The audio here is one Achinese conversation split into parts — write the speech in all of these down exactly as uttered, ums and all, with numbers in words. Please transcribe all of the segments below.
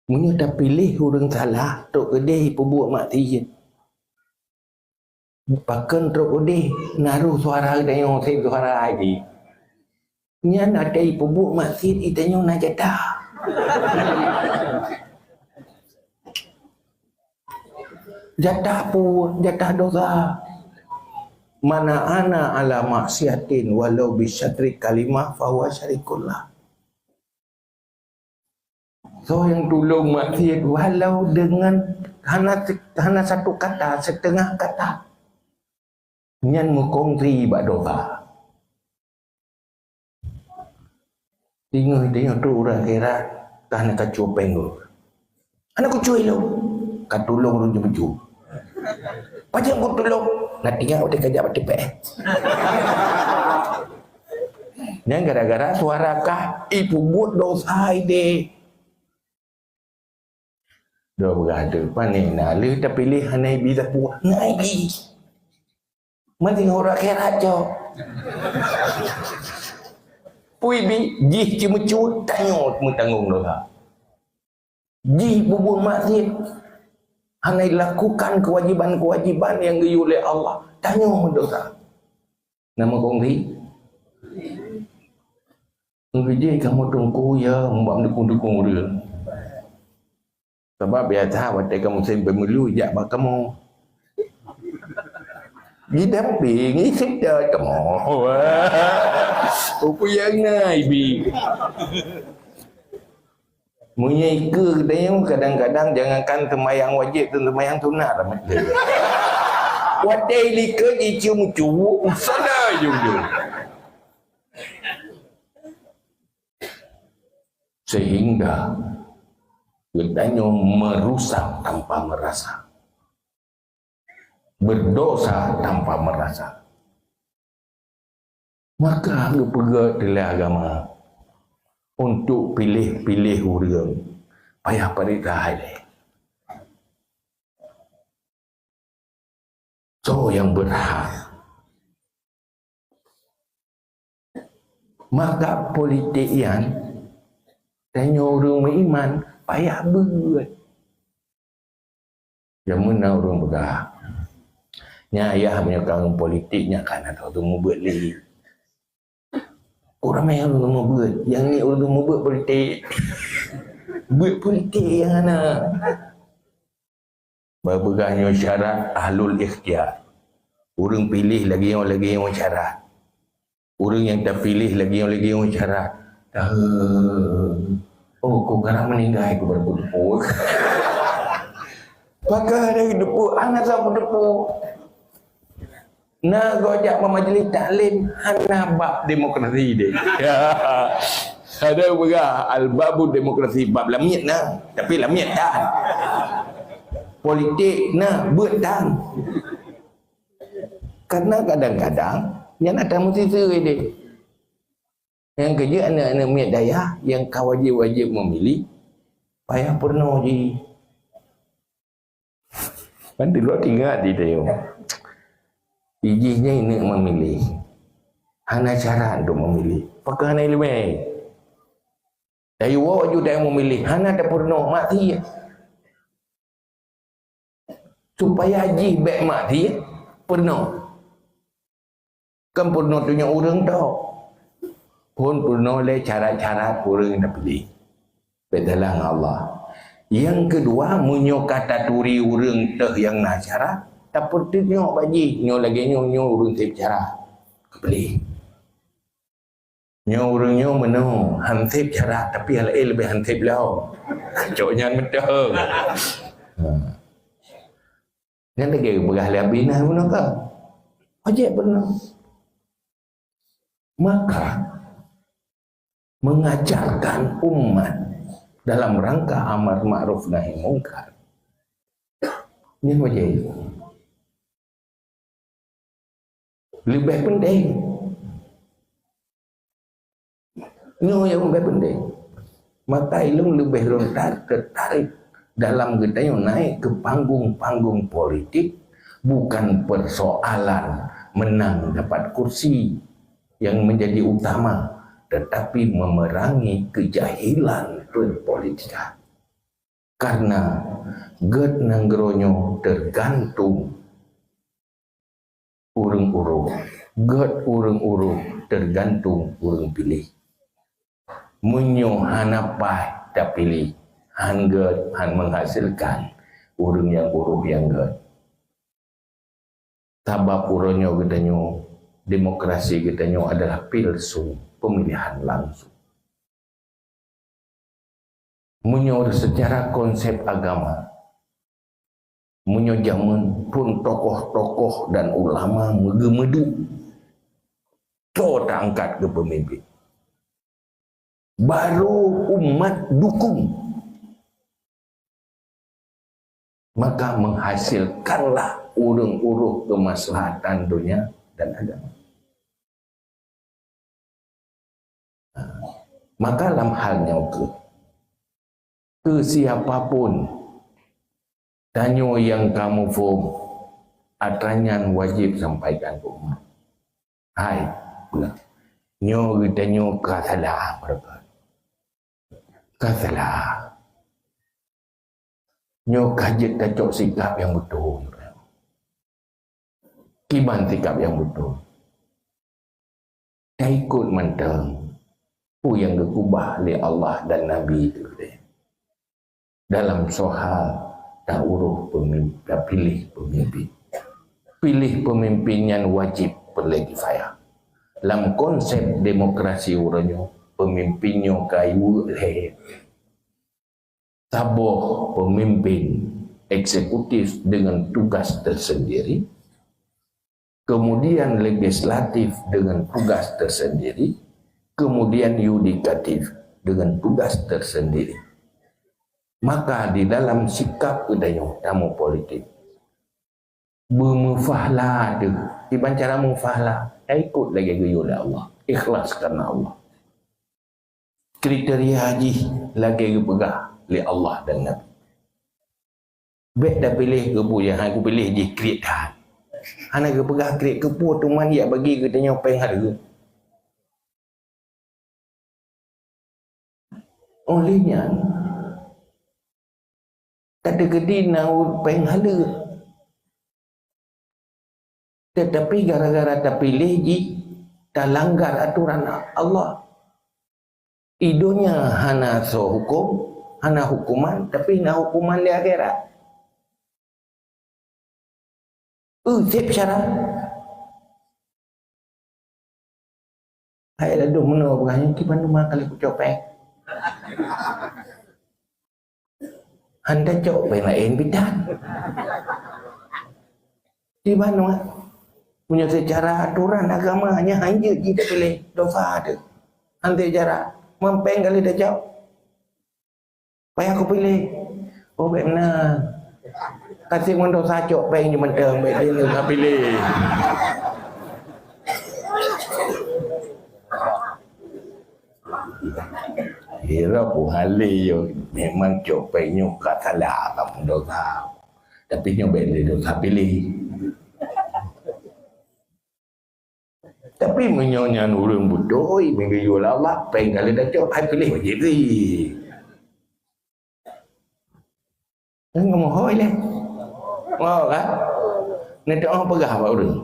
Meunyoe tapiléh ureuëng salah, trok keudeh peubuet maksiet. Pakon trok udeh, na roh suara geutanyoe, seb suara hai jih. Nyan até peubuet maksiet, geutanyoe na jatah. Jatah peue? Jatah dosa. "Man a'ana ala maksiatin walau bisyatri kalimah fahuwa syarikun lah." Soe nyang tulông maksiet walau deungon hana, hana satu kata, setengah kata, nyan meukongsi bak dosa. Ingat, ingat tu ureuëng akhirat, ka hana kacuai péng tu. Hana kucuai lom, ka tulông lôn jeuet. Pajan kutulông, na tinggai watée kajak bak T P S. Nyan gara-gara suara kah ipeubuet dosa ideh. Dua beurah tu, pane na lheueh tapiléh hana ibi sapeue, na ibi. Meutinggai uroe akhirat cok. Pui bi jih ceumeucue tanyoe meutanggong dosa. Jih peubuet maksiet, hana ilakukan keuwajiban-keuwajiban nyang geuyue lé Allah, tanyoe dosa. Nama kongsi? Ngeujek kamoe teungku ya, bak meudukung-dukung ureuëng. Sabab biasa watée ka musém pemilu jak bak kamoe. Jidampingi seutôt kamoe. Peue nyang na ibi. Meunyoe ikeue geutanyoe kadang-kadang jangankan seumayang wajéb dan seumayang sunat dah meuteun. Watée likot jicue-cue, salah jujur. Sehingga geutanyoe merusak tanpa merasa. Berdosa tanpa merasa. Maka geupeugah teulah agama untuk piléh-piléh ureuëng payah parit rahat lé. Soe nyang beurhak? Maka politik nyan, tanyoe ureuëng meuiman payah beuet. Jameun na ureuëng peugah, "Nyan ayah meunyoe ka ngon politik nyan ka na teuh meubeuet lé." Ureuëng ramé ureuëng meubeuet, nyang ni ureuëng meubeuet politik. Beuet politik nyang hana. Bak peugah nyoe syarat ahlul ikhtiyar. Ureuëng piléh lagée nyoe, lagée nyoe syarat. Ureuëng nyang tapiléh lagée nyoe, lagée nyoe syarat. Tahe. Oh, kok karang meuninggai kok baru kuteupue. Pakon hana kuteupue, hana sah kuteupue. Na gob jak bak majlis taklim, hana bab demokrasi deh. Ada peugah al-babu demokrasi, bab lamiet na, tapi lamiet tan. Politik na, beuet tan. Karena kadang-kadang nyan ada meusiseue deh. Nyang keujeuet aneuëk-aneuëk miet dayah nyang ka wajéb-wajéb meumilih, payah peurunoe jih. Kan di luwa ingat di tanyoe. Ijih nyan ineuk meumilih. Hana syarat untuk meumilih. Pakon hana iéleumé? Tayue woe ju dayah meumilih, hana tapeurunoe, maksiet. Supaya jih bék maksiet, peurunoe. Kan peurunoe tunyok ureuëng tok. Phon peurunoe lé syarat-syarat ureuëng nyang tapiléh. Beda lah ngon Allah. Nyang keudua, meunyoe ka taturi ureuëng teuh nyang na syarat, tapeutunyok bak jih, nyoe lagée nyoe, nyoe ureuëng seb syarat. Tapiléh. Nyoe ureuëng nyoe meunoe, han seb syarat, tapi hal laén leubeh han seb lom. Cok nyan meuteung. Ha. Nyan lagée peugah lé Abi na bunoe ka. Wajéb peurunoe. Maka, mengajarkan umat dalam rangka amar ma'ruf nahi mungkar, nyan wajéb. Leubeh penting. Nyoe nyang leubeh penting. Maka ilôn leubeh lôn tar-, tertarik dalam geutanyoe naik ke panggung-panggung politik, bukan persoalan menang dapat kursi yang menjadi utama, tetapi memerangi kejahilan perpolitikan. Karena gét nanggroe nyoe teugantung ureuëng uroh. Gét ureuëng uroh teugantung ureuëng piléh. Meunyoe hana paih tapiléh, han gét, han menghasilkan ureuëng nyang uroh nyang gét. Sabab uroe nyoe geutanyoe, demokrasi geutanyoe adalah pil sung, pemilihan langsung. Meunyoe secara konsep agama, meunyoe jameun phon tokoh-tokoh dan ulama meugeumeudu, soe ta angkat keu peumimpin, barô umat dukung, maka menghasilkanlah ureuëng uroh keumaslahatan donya dan agama. Maka lam hal nyoe keuh, keu siapa pun tanyoe nyang ka muphom, atra nyan wajéb sampaikan keu umat. Hai, peue? Nyoe geutanyoe ka salah, ka salah. Nyoe ka jeuet tacok sikap nyang beutôi. Kiban sikap nyang beutôi. Taikot mantong peue nyang geukeubah lé Allah dan Nabi teuh dalam soal tauroh pemim-, tapiléh peumimpin. Piléh peumimpin nyan wajéb, peureulée kifayah. Lam konsep demokrasi uroe nyoe, peumimpin nyoe ka iweuek lhée. Saboh peumimpin eksekutif dengan tugas tersendiri, kemudian legislatif dengan tugas tersendiri, kemudian yudikatif dengan tugas tersendiri. Maka di dalam sikap geutanyoe tamu politik, beumufahla teuh. Kiban cara mufahla, taikot lagée geuyue lé Allah, ikhlas karena Allah. Kriteria jih lagée geupeugah lé Allah dan Nabi. Bék tapiléh keu peue nyang han kupiléh jih kriet that. Hana geupeugah kriet keu peue teuma jak bagi geutanyoe péng hareuem. Óh lheueh nyan, tateukeudi na péng haleue. Teutapi gara-gara tapiléh jih talanggar atoran Allah. I donya hana soe huköm, hana huköman, tapi na huköman di akhirat. Eu, seb syara. Hai ladôm meunoe peugah nyan, kiban teuma ka lheueh kucok péng. Han tacok péng laén bidan. Kiban teuma. Meunyoe seucara atoran agama nyan han jeuet jih tapiléh, dosa teuh. Han seucara, man péng ka lheueh tacok. Payah kupiléh. Oh, bék meunan. Ka seb ngon dosa cok péng jih mantong, bék lé dosa piléh. Hira pun halé yo, memang cok péng nyoe ka salah kamu dosa. Tapi nyoe bék lé dosa piléh. Tapi meunyoe nyan ureuëng beutôi, meugeuyue lé Allah, péng ka lheueh tacok, hai piléh wajéb jih. Ngon mohoi lé. Mo kan? Neutu'oh peugah bak ureuëng.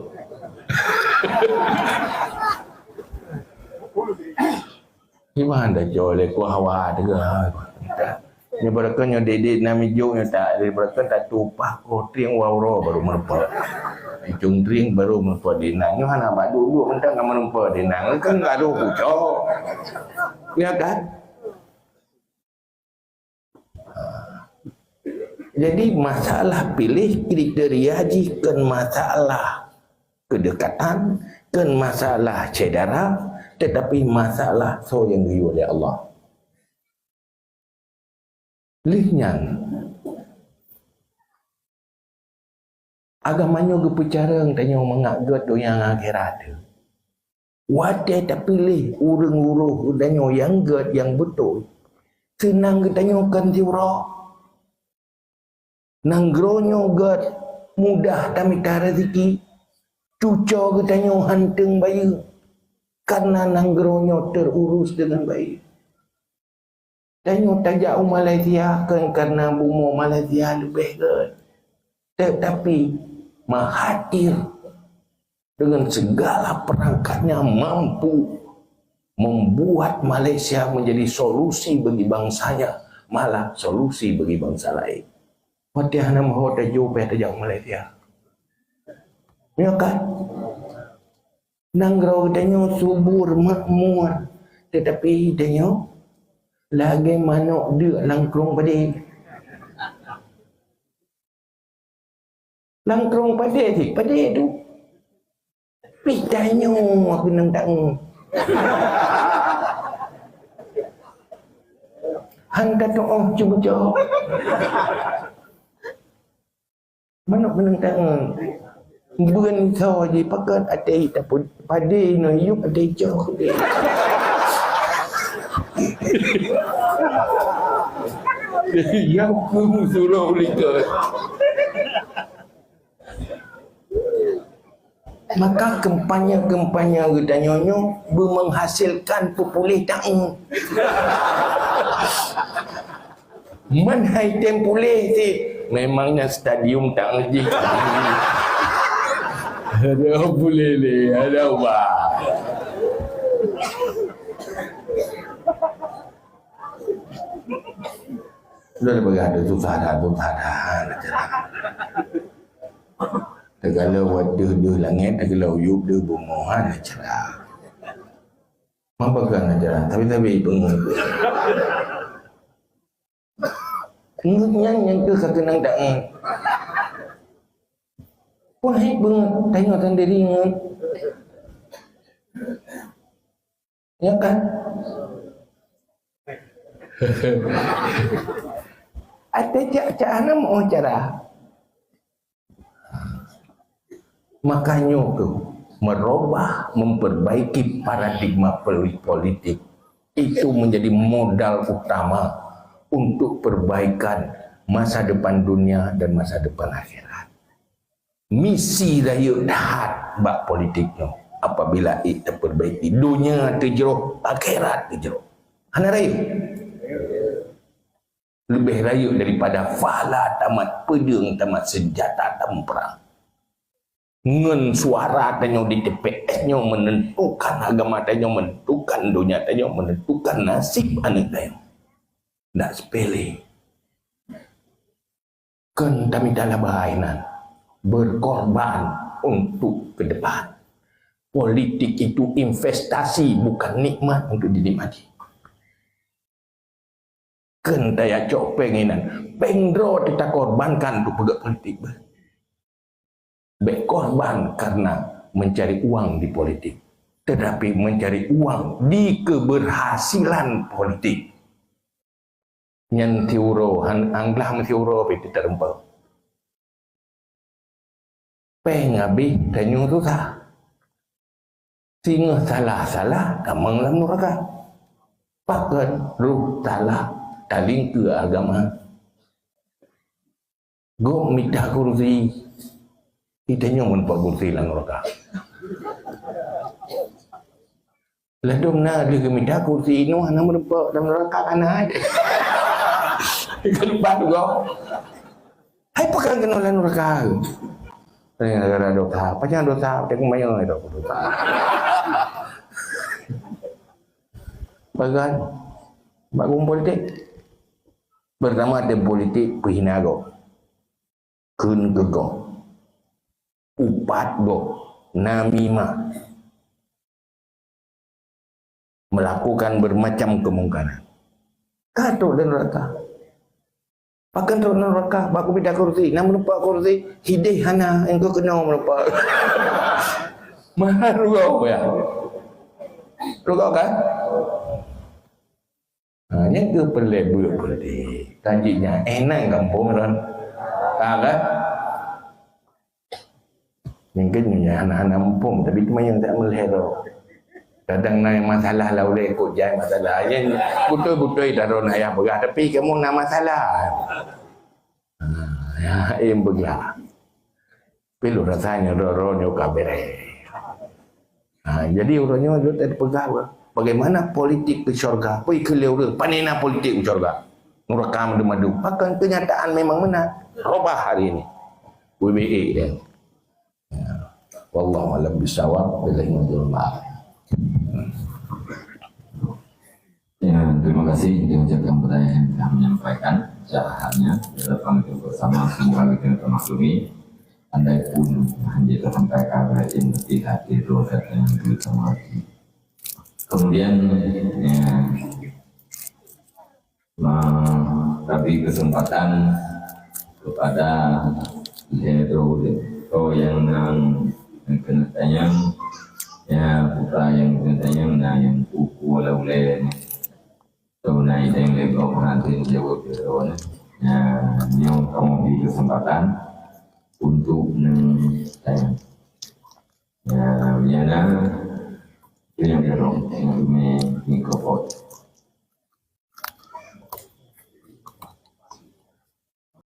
Iman dah jauh lé ku hawa teuga. Nyoe baroe nyoe dek-dek na mijôk nyoe tak, baroe tak tupah koh trieng wa uroe baru meureumpok. Ujong trieng baru meureumpok di nang. Nyoe hana bak duek-duek mantong ka meureumpok di nang. Kan gadoh pucok. Ya kan? Jadi masalah piléh kriteria jih kon masalah keudekatan, kon masalah syedara, tetapi masalah soe nyang geuyue lé Allah. Lheueh nyan, agama nyoe geupeucarông tanyoe mangat gét donya ngon akhirat teuh. Watée tapiléh ureuëng uroh geutanyoe nyang gét nyang beutôi, seunang geutanyoe kon siuroe. Nanggroe nyoe gét, mudah tamita rezeki, cuco geutanyoe hánteung bayeue, karena nanggroe nyoe teururus deungon bayeue. Tanyoe tajak u Malaysia kon karena bumoe Malaysia leubeh göt. Tetapi Mahathir dengan segala perangkatnya mampu membuat Malaysia menjadi solusi bagi bangsanya, malah solusi bagi bangsa lain. Watèe hana meuho tajok, payah tajak u Malaysia. Ya kan? Nanggroe geutanyoe subur makmur, tetapi tanyoe lagèe manok deuk lam krueng padé. Lam krueng padé cit, padé tu. Pih tanyoe keunong tangieng. Han ka tu'oh cuba cok. Manok meunang tangieng. Beuen soe jipakat até tapeupadé inoe yup até cok. Nyang keu musuh lôn likot. Maka kampanye-kampanye geutanyoe nyoe beumenghasilkan peupuléh tangieng. Man hai tem puléh cit, memangnya stadium tangieng jih. Ada puléh lé, ada ubah. Lôn peugah tu susah dah, susah dah, hana cara. Teugalak wat deuh, deuh langét, teugalak u yup, deuh bumoe, hana cara. Mapa keu hana cara? Tapi, tapi peungeut. Peungeut nyan, nyan keuh ka keunong tangieng. Peue hai peungeut, tanyoe sendiri ngeut. Ya kan? Até cak-cak hana meu'oh cara. Makanya tu, merubah, memperbaiki paradigma poli-, politik itu menjadi modal utama untuk perbaikan masa depan dunia dan masa depan akhirat. Misi rayeuk that bak politik nyoe. Apabila ék tapeurbaiki, donya teujroh, akhirat teujroh. Hana rayeuk. Leubeh rayeuk daripada phala tamat peudeueng, tamat seunjata tamuprang. Ngon suara tanyoe di T P S nyoe menentukan agama tanyoe, menentukan donya tanyoe, menentukan nasib aneuk tanyoe. Ndak sepele. Kon tamita laba inan, berkorban untuk ke depan. Politik itu investasi, bukan nikmat untuk dinikmati. Kon taya cok péng inan, péng droe teuta korbankan untuk peugét politik bah. Bék korban karena mencari uang di politik, tetapi mencari uang di keberhasilan politik. Nyan siuroe, han, anglah meusiuroe pih teutareumpok. Péng habéh tanyoe susah. Singoh salah-salah tamong lam nuraka. Pakon roh salah talingkeue agama. Gob mita kursi, itanyoe meureumpok kursi lam nuraka. Ladôm na lheueh geumita kursi inoe hana meureumpok lam nuraka hana. Keuleupah tu gob. Hai pakon keunoe lam nuraka? Gara-gara dosa. Pajan dosa? Pajan kumayang dosa. Pajan? Bak politik. Pertama, di politik peuhina gob. Kheun keu gob. Upat gob. Namimah. Melakukan bermacam kemungkaran. Ka trok lam nuraka. Pakon trok lam nuraka? Bak kumita kursi. Na meureumpok kursi. Hideh hana. Engkau keunoe meureumpok. Mahal rugoe ya. Rugoe kan? Ha, nyan keuh peureulèe beuet peureulèe. Tanjik nyan, eh, nan gampông lôn. Ka kan? Mungkin nyan hana-hana muphom, tapi teuma nyang tak meulihat tu. Kadang na masalah lah ulèe ikot jai masalah. Nyan beutôi-beutôi taron ayah peugah, tapi kamoe na masalah. Ha, ya, em peugah. Pi lôn rasa nyoe droe-droe nyoe ka beureh. Ha, jadi uroe nyoe lôn teupeugah bah, Bagaimana politik ke syurga? Apa yang keliru? Panena politik ke syurga? Nuraka madu-madu. Bahkan kenyataan memang benar. Robah hari ini. W B A dia. Ya. Wallahu a'lam bishawab. Billahi minal Ya, terima kasih diucapkan kepada yang telah menyampaikan syarahannya. Dalam itu bersama semua kita termaklumi. Andai pun hanya tersampaikan oleh tim, tapi hati itu datang yang bersama lagi. Kemudian, ya, ma-, beri kesempatan kepada Ledo yang nang kena tanyang, ya, putra yang kena tanyang, nah, yang kuku laulai. Tunai dan lebok hati jawab dia. Ya, nyoe kamu beri kesempatan untuk nang tanya. Ya, ya, nah. Itu yang dia dong, yang demi mikrofon.